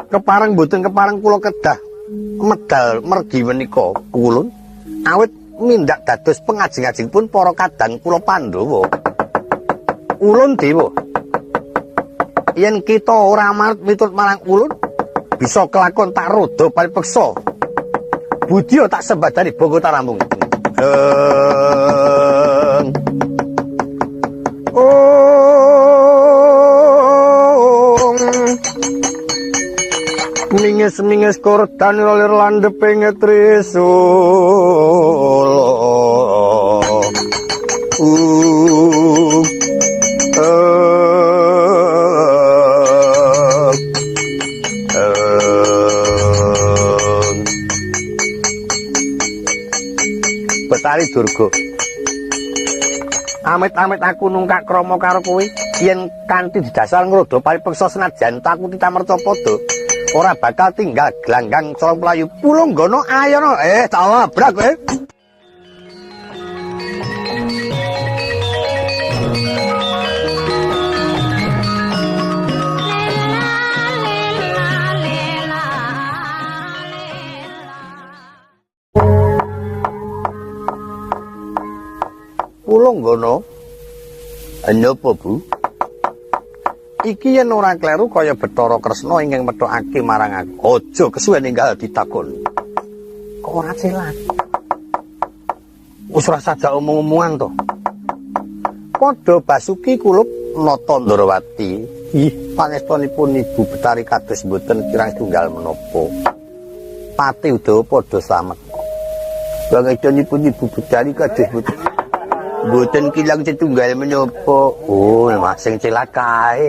Kepareng boten kepareng kula kedah medal mergi menika kulun awit mindak dados pengajeng-ajengipun para kadang kula Pandhawa. Ulun dewa. Yen kita ora manut miturut marang ulun, bisa kelakon tak roda paripeksa. Budya tak sembadani bangga tarambung. Minges-minges kordan lir landheping trisula. Betari Durga. Amit-amit aku nungkak krama karo kowe yen kanthi didasar ngrodha paripeksa senajan aku titamercapada ora bakal tinggal glanggang cara mlayu Pulunggana ayono tak labrak kowe. Pulunggana napa Bu? Iki yen ora kleru kaya Bathara Kresna ingkang methokake marang aku. Aja kesuwen ninggal ditakon. Kok ora celat? Wis ora sajak omong-omongan to. Padha Basuki kulup nata Ndrawati. Ih, pangestunipun Ibu Betari kados mboten kirang setunggal menapa. Pati Udawa padha slamet. Pangestunipun Ibu Betari kados mboten kilang setunggal menapa. Oh, Mas sing celat kae.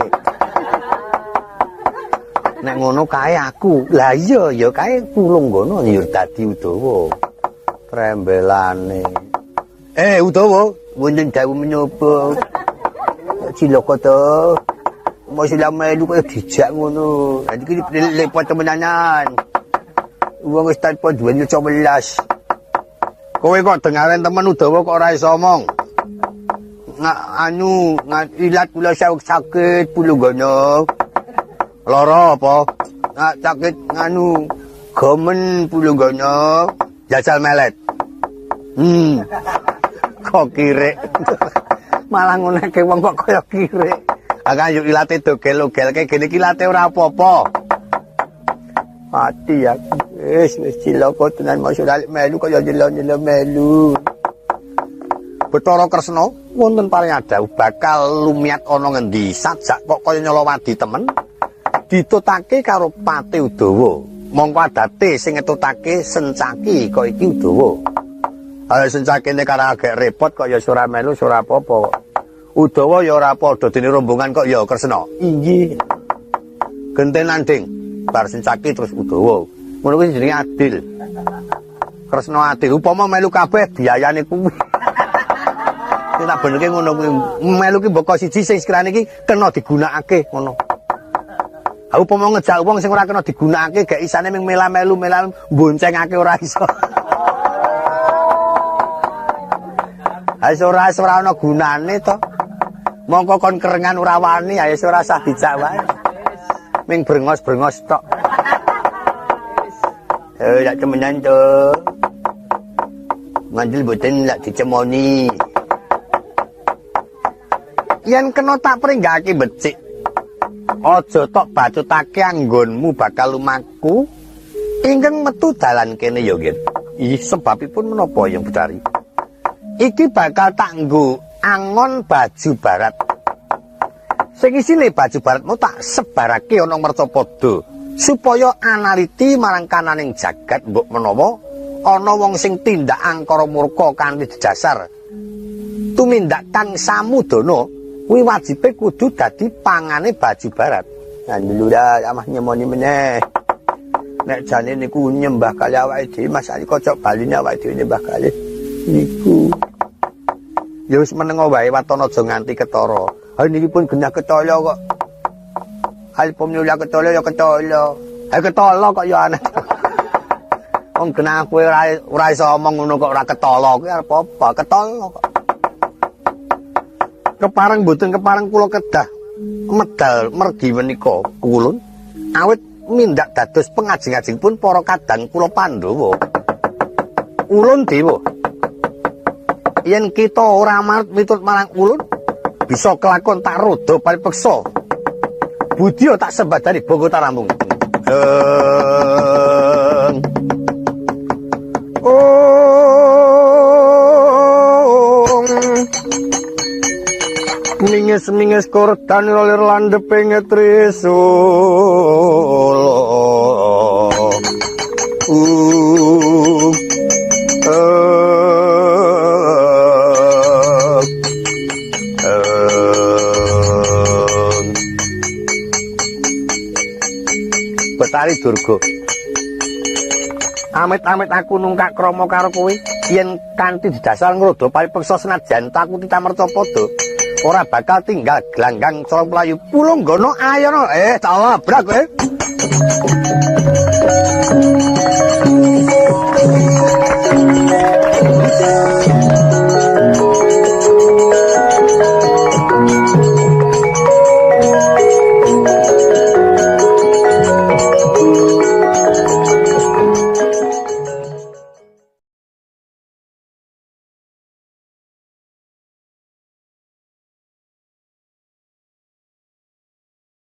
Nek ngono kae aku. Lah iya ya kae Pulunggana ya dadi Udawa. Trembelane. Udawa, wonten dawuh menapa? Cilaka to. Mosok melu kaya dijak ngono. Lah iki lepot temenanan. Wong wis tanpa duwe 19. Kowe kok dengaren temen Udawa kok ora iso omong. Ngak anu ilat kula sakit Pulunggana. Lara apa? Ngak sakit nganu gomen Pulunggana. Jajal melet. Kok kirek. Malah ngonake wong kok kaya kirek. Akang yo ilate dogel-ogelke gene iki ilate ora apa-apa. Mati aku. Wis wis cilaka tenan mosok melu kaya nyelo-nyelo melu. Bathara Kresna wonten paring adhawuh bakal lumiyat ana ngendi sajak kok kaya nyalawadi temen ditutake karo Pati Udawa. Mongko adate sing ngetutake Sencaki kok iki Udawa. Ha Sencakine karo agek repot kok ya ora melu ora apa-apa. Udawa ya ora padha dene rombongan kok ya Kresna. Inggih. Gentenan ding. Bar Sencaki terus Udawa. Ngono kuwi jenenge adil. Kresna adil upama melu kabeh biayane kuwi. Tak benerke ngono kuwi. Melu ki mboko siji sing sekirane iki kena digunakake ngono. Ha upama ngejak wong sing ora kena digunakake gak isane mung mela-melu mela boncengake ora iso. Ha ora ora ana gunane to. Mongko kon kerengan ora wani ya wis ora usah dijak wae. Ming brengos-brengos tok. Lak temenan to. Ngandel mboten lak dicemoni. Yen kena tak pringgake becik. Aja tok bacutake anggonmu bakal lumaku ingkang metu dalan kene ya nggih. Ih, sebabipun menapa yang Betari? Iki bakal tak nggo angon baju barat. Sing isine baju baratmu tak sebarake ana mercapada supaya analiti marang kananing jagat mbok menawa ana wong sing tindak angkara murka kanthi dasar tumindak kang samudana kuwi wajibe kudu dadi pangane baju barat. Alhamdulillah amah nyemoni meneh. Nek jane niku nyembah kali awake dhewe Mas Ali kocok baline awake dhewe nyembah kali niku. Ya wis menengo wae waton aja nganti ketara. Ha niki pun genah ketala kok. Alpum nyula ketala ya ketala. Ha ketala kok ya aneh. Wong genah kowe ora iso omong ngono kok ora ketala kuwi arep apa? Ketala kok. Kepareng mboten kepareng kula kedah medal mergi menika kulun awit mindak dados pengajeng-ajengipun para kadang kula Pandhawa. Ulun dewa. Yen kita ora manut miturut marang ulun, bisa kelakon tak roda paripeksa. Budya tak sembadani bangga tarambung. Minges-minges kordan lir landheping trisula. Betari Durga. Amit-amit aku nungkak krama karo kowe yen kanthi didasar ngrodha paripeksa senajan aku titamercapada ora bakal tinggal glanggang cara mlayu. Pulung gono ayono. Tak labrak kowe.